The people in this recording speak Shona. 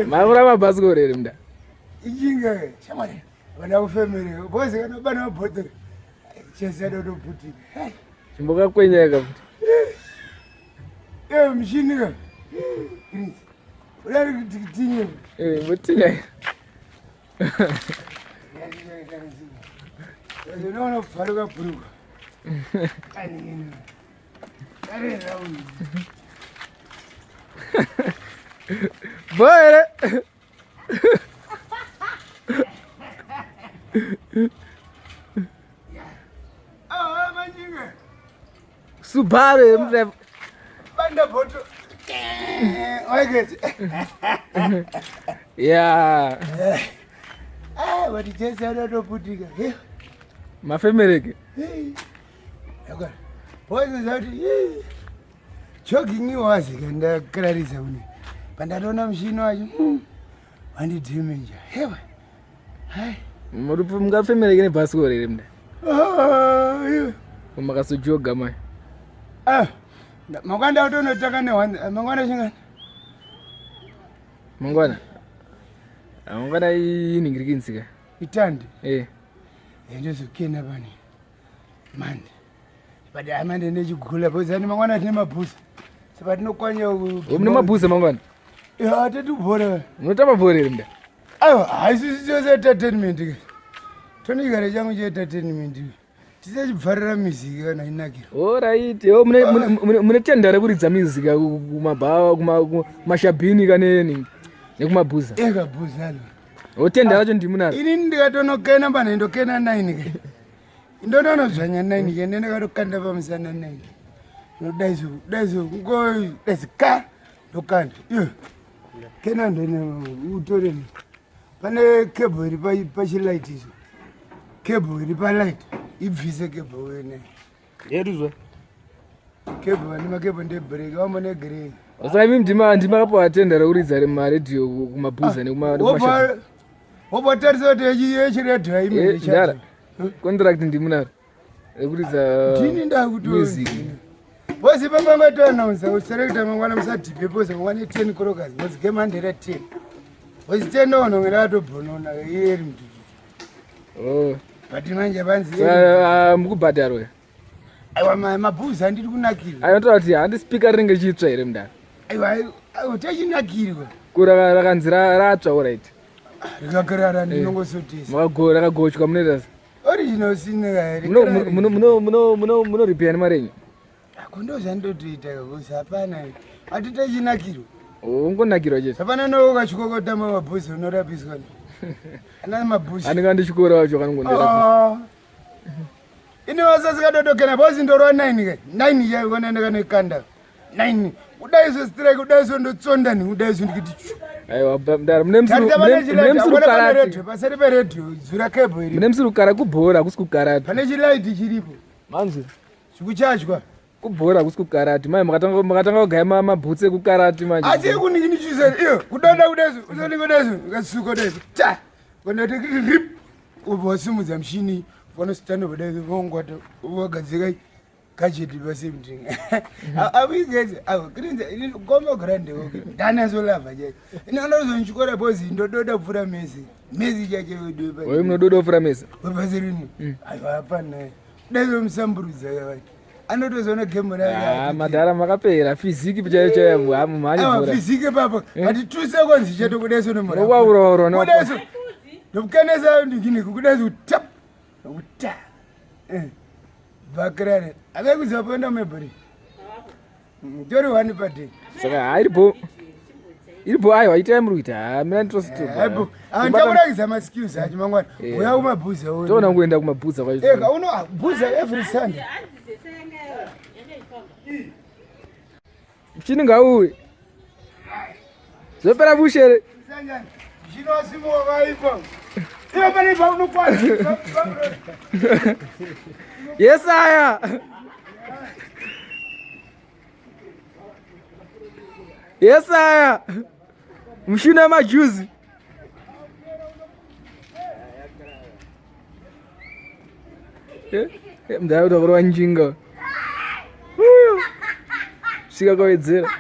Mavura mabhasikoro here mda? Ichinga shamwari vana kufemereka boys kana bana mabhotoro chese adotoputika. Chimbokakwenyeka futi. Eh mshini ka. Chris. Urari kuti tinye. Eh mutinya. Unoona kubvaruka bhuruka. Bho here? Subaru here? Banda bhoto. Waigedzi. Yeah. Ah, but Jesse anotoputika. Mafemereke. Boys jogging iwazi kandakararisa kune pandatoona mushini wacho wandidhimenja hewa hai mungafemereke nebhasikoro here mda ah, makasojoga mai ah, mangwana utonotanga ne mangwana chingani mangwana ah, mangwana inhingirikinsika itandi eh ndozokena pani mande but amande ndechigula because ani mangwana tine mabhuza saka tinokwanya mune mabhuza mangwana ya tetubhora munotamba bhora here mda aiwa haisisi chose entertainment ke tonikare changu cheentertainment tisachibvarira miziki kana inakira orit oh, mune tenda rekuridza miziki kumabhawa kumashabhini kaneni nekumabhuza ekabhuza otenda racho ndimunaro inini ndikatonokena pana indokena 9 ke ndononodzvanya 9 ke ndendakatokanda pamusana 9 nodaizo daizo ngoi daizo ka ndokanda iyo kena ndene utore pane cable iri pachilight icho cable iri palight ibvise cable wene yeruzwa cable vane macable ndebreak vamwe negrey saka imi ndima ndimakapiwa tenda rekuridza maredhiyo kumabhuza ah, nekumasha wobotarisa kuti yechiredhiyo aimndara eh, contract ndimunaro rekuridza ndini ndakuti music bosi pamangatoanaunsa kuserekta mangwana musadhipe bosi mangwana 10 krokas bosi game handera 10 bosi 10 ndoonongera atobhonona iyeri mtutu oh. but manje panzi ah, mukubhadharwa aiwa mabhuzi andiri kunakirwa ayo ndotaura kuti handi speaker rinenge richitsva here mudara aiwa aiwa techinakirwa ko rakanzi ratsva orit rikakarara eh, ndinongosotesa rakagochwa munoita original sineka munoripeya nemari yenyu Ko ndozvandotoita because hapana hatitachinakirwa. Ungonakirwa chete. Hapana no ukachikoko tamba mabhuzi unorapiswa. Ana mabhuzi. Anenge andichikora wacho kanongondera. Ah. Ini wasasika bozi ndorwa 9 ke. 9 chaiyo kona ndakanekanda. 9. Kudai so strike kudai so ndotsonda ni kudai so ndikiti. Aiwa mdara mune msuru mune msuru karate. Paseri pe radio zura cable iri. Mune msuru kara kubhora kusi kukarate. Pane chilight chiripo. Manzi. Zvikuchajwa. Kubhora kusi kukarati mai makatanga makatanga kugaya mabhutsi ekukarati manje. Asi kunikinishisa iyo kudonda kudezo usoni kudezo ukasuka kudezo ta kondoti rip ubva wasimudza mushini vanositanda kudai vongwata vagadzika gadget pasemting awigeze awo kirinze goma grande ndanasolava chacho inanozonchikora bozi ndododa pfura mesi mesi chacho wewe munododa pfura mesi wepasi rino aiwa hapana dai vamusamburudza kavai anotozoona game rake ah, madhara makapera fiziki chaiyo chaiyo mhani bhora fiziki papa eh? ati 2 seconds chete kudaiso nemura waura waura kudaiso ndokukenesa ndikini kudaiso tap kuta eh vakrare akakuza poenda mebhori Tori one per day. Saka hairi bo. Iri bo aiwa itai muri kuita. Ha mina nditositopa. Ah ndakurakidza ma skills acho mangwana. Eh. Uya kumabhuza uyo. Toona kuenda kumabhuza kwacho. Eh uno bhuza every Sunday. Mchini ngauwe. Zvopera bushere. Yesaya. Yesaya. Mushina majuzi. Eh, eh, mdara kuti wakurova njinga. Svika kwawedzera.